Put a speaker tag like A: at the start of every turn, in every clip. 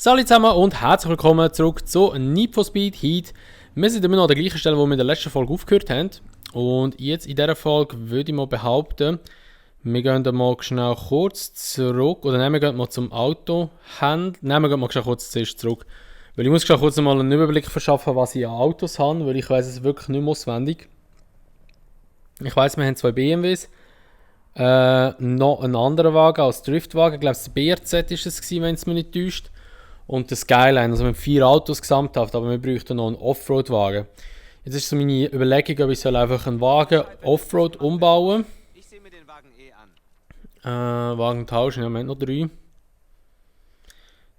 A: Salut zusammen und herzlich willkommen zurück zu Need for Speed Heat. Wir sind immer noch an der gleichen Stelle, wo wir in der letzten Folge aufgehört haben. Und jetzt in dieser Folge würde ich mal behaupten, wir gehen dann mal schnell kurz zurück, oder nein, wir gehen mal zum Autohändler. Nein, wir gehen mal schnell kurz zuerst zurück. Weil ich muss schnell kurz mal einen Überblick verschaffen, was ich an Autos habe, weil ich weiss es wirklich nicht mehr auswendig. Ich weiss, wir haben 2 BMWs. Noch einen anderen Wagen als Driftwagen. Ich glaube, das BRZ war es, wenn es mich nicht täuscht. Und der Skyline, also wir haben 4 Autos gesamthaft, aber wir bräuchten noch einen Offroad-Wagen. Jetzt ist so meine Überlegung, ob ich einfach einen Wagen Offroad umbauen soll.
B: Ich sehe mir den Wagen an.
A: Wagen tauschen, im Moment noch 3.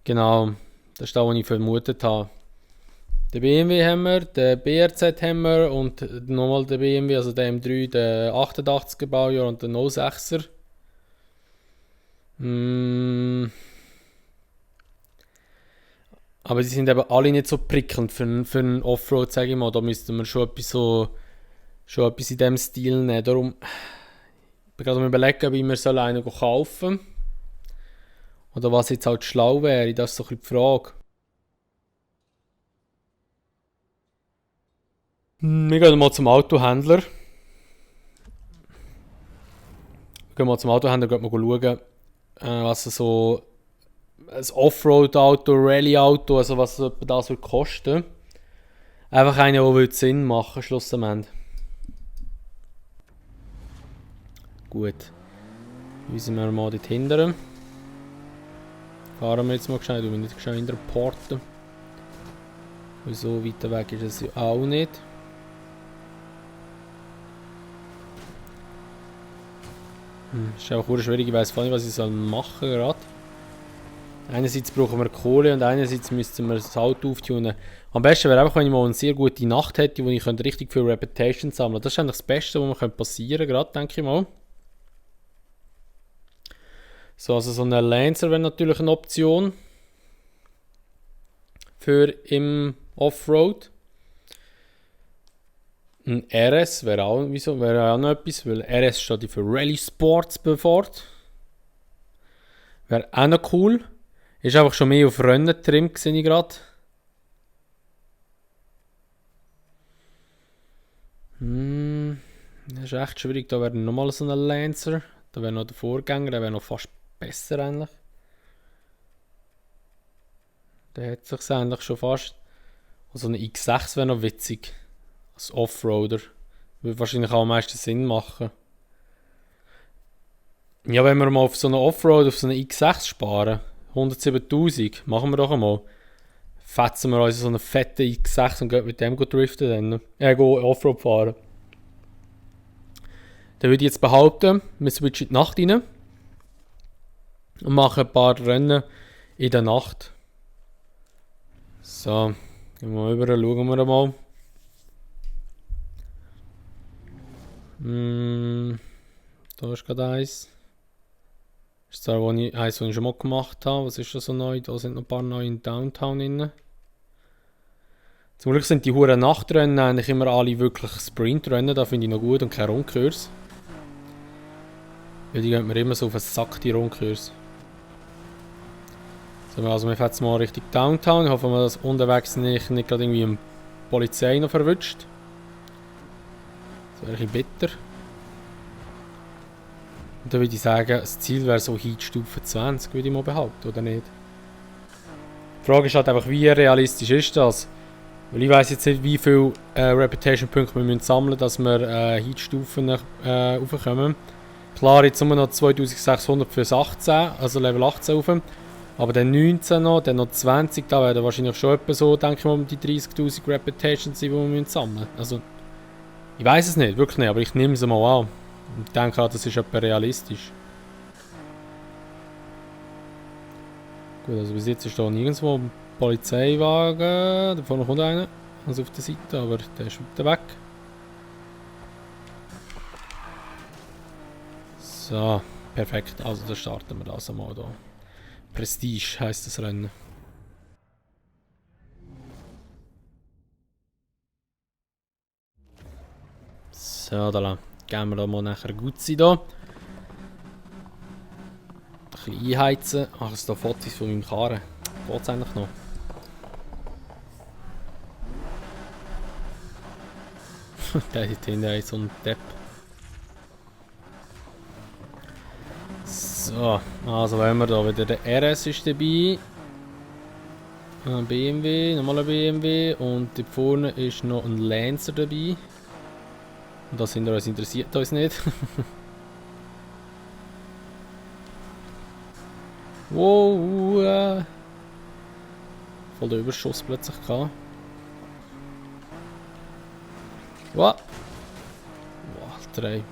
A: Genau, das ist das, was ich vermutet habe. Den BMW haben wir, den BRZ haben wir und nochmal den BMW, also den M3, den 88er Baujahr und den 06er. Aber die sind eben alle nicht so prickelnd für einen Offroad, sage ich mal. Da müssten wir schon etwas in diesem Stil nehmen. Darum ich bin gerade am überlegen, ob ich mir einen kaufen soll. Oder was jetzt halt schlau wäre, das ist so ein bisschen die Frage. Wir gehen mal zum Autohändler. Gehen mal schauen, was so ein Offroad-Auto, Rallye-Auto, also was das wird kosten. Einfach einer, der Sinn machen, schlussendlich. Gut. Weisen wir mal dort hinten. Fahren wir jetzt mal gescheit, wir nicht gescheit hinter porten. Weil so weit weg ist es ja auch nicht. Ist einfach schwierig, ich weiss nicht, was ich machen soll gerade. Einerseits brauchen wir Kohle und einerseits müssen wir das Auto auftunen. Am besten wäre einfach, wenn ich mal eine sehr gute Nacht hätte, wo ich richtig viel Reputation sammeln könnte. Das ist eigentlich das Beste, was mir passieren könnte, gerade, denke ich mal. So, also so ein Lancer wäre natürlich eine Option. Für im Offroad. Ein RS wäre auch noch etwas, weil RS steht für Rally Sports bevor. Wäre auch noch cool. Ist einfach schon mehr auf Rennen trimmt, sehe ich gerade. Das ist echt schwierig. Da wäre nochmal so ein Lancer. Da wäre noch der Vorgänger, der wäre noch fast besser eigentlich. Der hat sich eigentlich schon fast. Also eine X6 wäre noch witzig. Als Offroader. Würde wahrscheinlich auch am meisten Sinn machen. Ja, wenn wir mal auf so eine Offroad, auf so eine X6 sparen, 107'000, machen wir doch einmal. Fetzen wir uns so eine fette X6 und gehen mit dem driften dann. Go Offroad fahren. Dann würde ich jetzt behaupten, wir switchen in die Nacht rein. Und machen ein paar Rennen in der Nacht. So, gehen wir mal rüber, schauen wir mal. Da ist gerade eins. Das ist zwar eins, was ich schon mal gemacht habe. Was ist das so neu? Da sind noch ein paar neue in Downtown drin. Zum Glück sind die huren Nachtrennen eigentlich immer alle wirklich Sprintrennen. Da finde ich noch gut und keine Rundkurs. Weil die gehen mir immer so auf einen Sack, die Rundkurs. So, also wir fahren jetzt mal Richtung Downtown. Ich hoffe, dass unterwegs nicht gerade irgendwie eine Polizei noch verwünscht. Das wäre ein bisschen bitter. Und dann würde ich sagen, das Ziel wäre so Heat-Stufe 20, würde ich mal behaupten, oder nicht? Die Frage ist halt einfach, wie realistisch ist das? Weil ich weiss jetzt nicht, wie viele Reputation-Punkte wir müssen sammeln, dass wir Heat-Stufen raufkommen. Klar, jetzt nur noch 2600 fürs 18, also Level 18 rauf. Aber dann 19 noch, dann noch 20, da werden wahrscheinlich schon etwa so, denke ich mal, um die 30'000 Reputations sein, die wir sammeln müssen. Also, ich weiss es nicht, wirklich nicht, aber ich nehme es mal an. Und denke auch, das ist etwa realistisch. Gut, also bis jetzt ist da nirgendwo ein Polizeiwagen. Da vorne kommt einer. Also auf der Seite, aber der ist wieder weg. So, perfekt. Also da starten wir das einmal da. Prestige heisst das Rennen. So, da gehen wir da mal nachher gut sein da. Ein bisschen einheizen. Ach, es da Fotos von meinem Karren. Geht's eigentlich noch? Der hinten ist so ein Depp. So, also wenn wir da wieder der RS ist dabei. Ein BMW, nochmal ein BMW und da vorne ist noch ein Lancer dabei. Und das hinter uns interessiert uns nicht. Wow! Voll der Überschuss plötzlich gehabt. Wow! Alter, ey.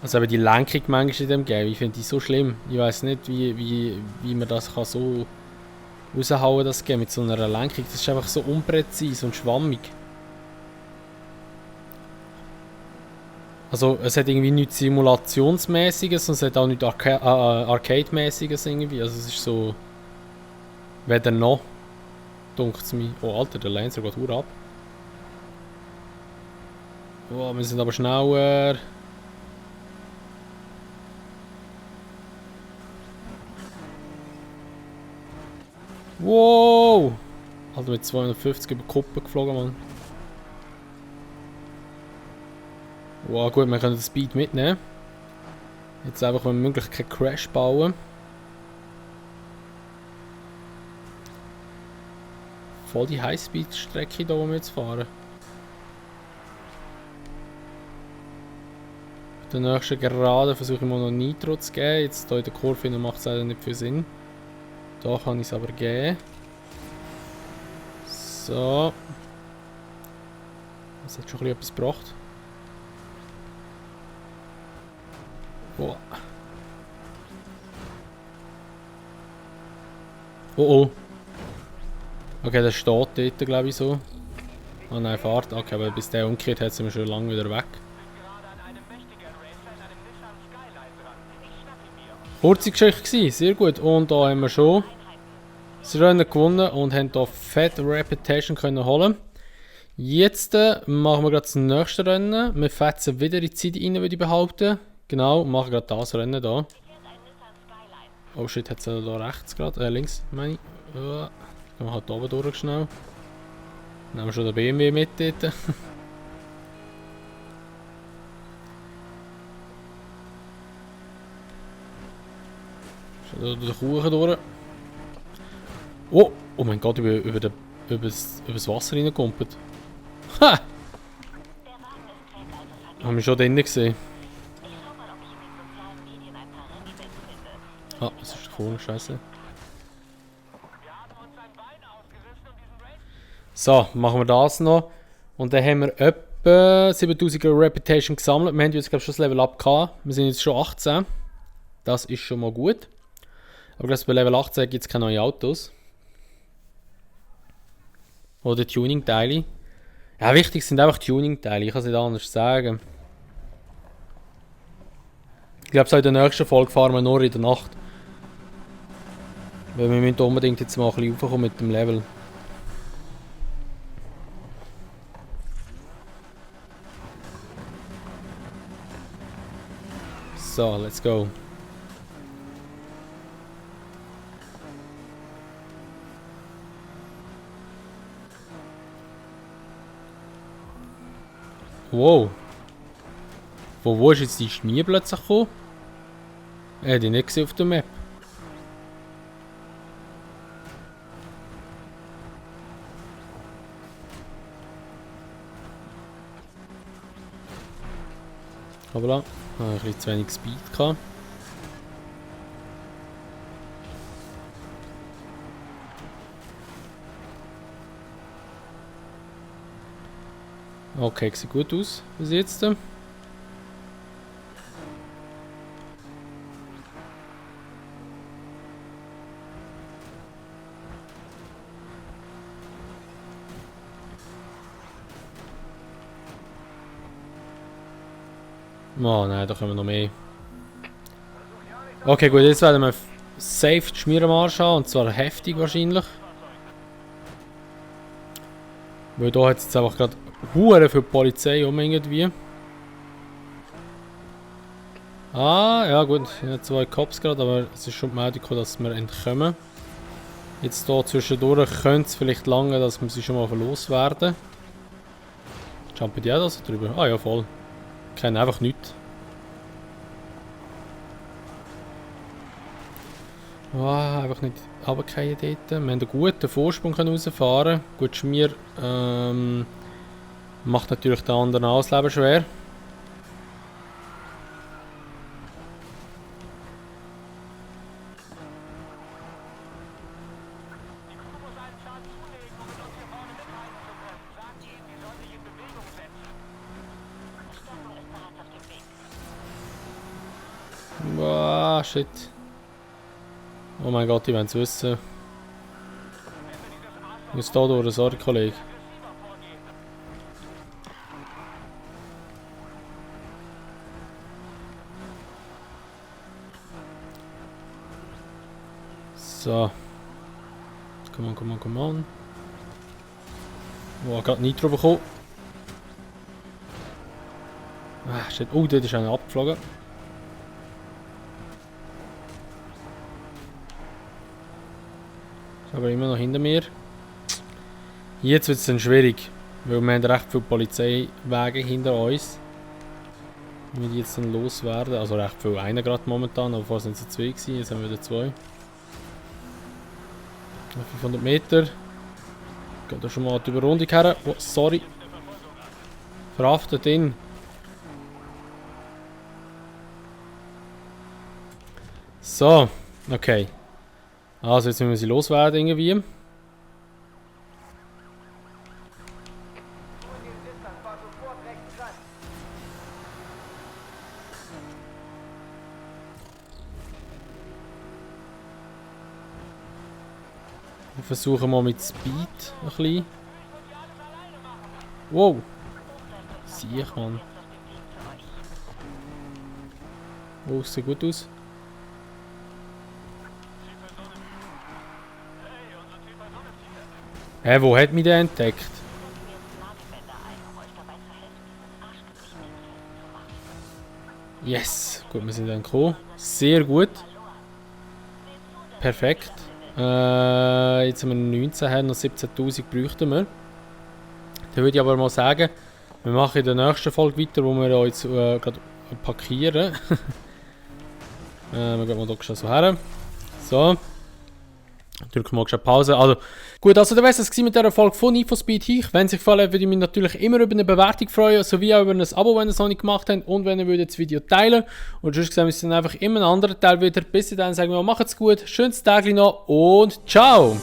A: Also eben die Lenkung manchmal in dem Game, ich finde die so schlimm. Ich weiß nicht, wie man das kann so raushauen das Game mit so einer Lenkung. Das ist einfach so unpräzise und schwammig. Also es hat irgendwie nichts Simulationsmäßiges und es hat auch nichts Arcade-mäßiges irgendwie. Also es ist so... Weder noch, dunkt es mir. Oh Alter, der Lancer geht verdammt ab. Oh, wir sind aber schneller. Wow! Alter, mit 250 über die Kuppe geflogen, Mann. Wow, gut, wir können den Speed mitnehmen. Jetzt einfach, wenn möglich, keinen Crash bauen. Voll die Highspeed-Strecke hier, wo wir jetzt fahren. Auf der nächsten Gerade versuche ich mal noch Nitro zu geben. Jetzt hier in der Kurve macht es leider nicht viel Sinn. Da kann ich es aber geben. So. Das hat schon etwas gebracht. Oh. Oh oh. Okay, der steht dort, glaube ich, so. Ah nein, fahrt. Okay, aber bis der umkehrt, hat sind wir schon lange wieder weg. Kurze Geschichte gewesen, sehr gut. Und da haben wir schon das Rennen gewonnen und haben hier Fat Reputation können holen. Jetzt machen wir gerade das nächste Rennen. Wir fetzen wieder in die Zeit rein, würde ich behaupten. Genau, und machen gerade das Rennen hier. Oh shit, hat es da rechts gerade, links, meine ich. Gehen wir halt oben durch schnell. Nehmen wir schon den BMW mit dort. Schon durch den Kuchen durch. Oh! Oh mein Gott, über das Wasser reingekumpelt. Ha! Haben wir schon drinnen gesehen. Ah, das ist da vorne, scheiße. So, machen wir das noch. Und dann haben wir etwa 7000 Reputation gesammelt. Wir haben jetzt glaube ich schon das Level Up gehabt. Wir sind jetzt schon 18. Das ist schon mal gut. Aber bei Level 18 gibt es keine neuen Autos. Oder Tuning-Teile. Ja, wichtig sind einfach Tuning-Teile. Ich kann es nicht anders sagen. Ich glaube, so in der nächsten Folge fahren wir nur in der Nacht. Weil wir müssen unbedingt jetzt mal ein bisschen raufkommen mit dem Level. So, let's go. Wow. Wo ist jetzt die Schmier plötzlich gekommen? Ich hätte die nicht gesehen auf der Map. Aber da habe ich ein bisschen zu wenig Speed gehabt. Okay, sieht gut aus bis jetzt. Oh nein, da kommen wir noch mehr. Okay, gut, jetzt werden wir safe die Schmier am Arsch haben, und zwar heftig wahrscheinlich. Weil da hat es jetzt einfach gerade Huren für die Polizei irgendwie. Ah, ja gut, ich habe 2 Cops gerade, aber es ist schon die Meldung, dass wir entkommen. Jetzt hier zwischendurch könnte es vielleicht lange, dass wir sie schon mal loswerden. Jumpen die auch da so drüber? Ah ja, voll. Ich kenne einfach nichts. Wow, einfach nicht runterfallen dort. Wir haben einen guten Vorsprung rausfahren. Gut, Schmier macht natürlich den anderen auch das Leben schwer. Wow, shit. Oh mein Gott, die wollen es wissen. Ich muss da durch, sorry Kollege. So. Come on, come on, come on. Oh, gerade Nitro bekommen. Ah, shit. Oh, dort ist einer abgeflogen. Ist aber immer noch hinter mir. Jetzt wird es dann schwierig, weil wir haben recht viele Polizeiwagen hinter uns. Wie die jetzt dann loswerden. Also recht viel, einer gerade momentan, aber vorher sind es 2 gewesen, jetzt haben wir wieder 2. 500 Meter. Geht da schon mal die Überrundung her. Oh, sorry. Verhaftet ihn. So, okay. Also jetzt müssen wir sie loswerden irgendwie. Wir versuchen mal mit Speed ein bisschen. Wow! Siech, Mann. Oh, sieht gut aus. Hä, wo hat mich der entdeckt? Yes! Gut, wir sind dann gekommen. Sehr gut. Perfekt. Jetzt haben wir 19, haben noch 17.000 bräuchten wir. Dann würde ich aber mal sagen, wir machen in der nächsten Folge weiter, wo wir jetzt gerade parkieren. Wir gehen mal hier so her. So. Drücken wir mal schnell Pause. Also, gut, also das war es mit dieser Folge von Need for Speed Heat. Wenn es euch gefallen hat, würde ich mich natürlich immer über eine Bewertung freuen, sowie auch über ein Abo, wenn ihr es noch nicht gemacht habt und wenn ihr das Video teilen würdet. Und sonst sehen wir uns dann einfach immer einen anderen Teil wieder. Bis dahin sagen wir, macht's gut, schönes Tag noch und ciao!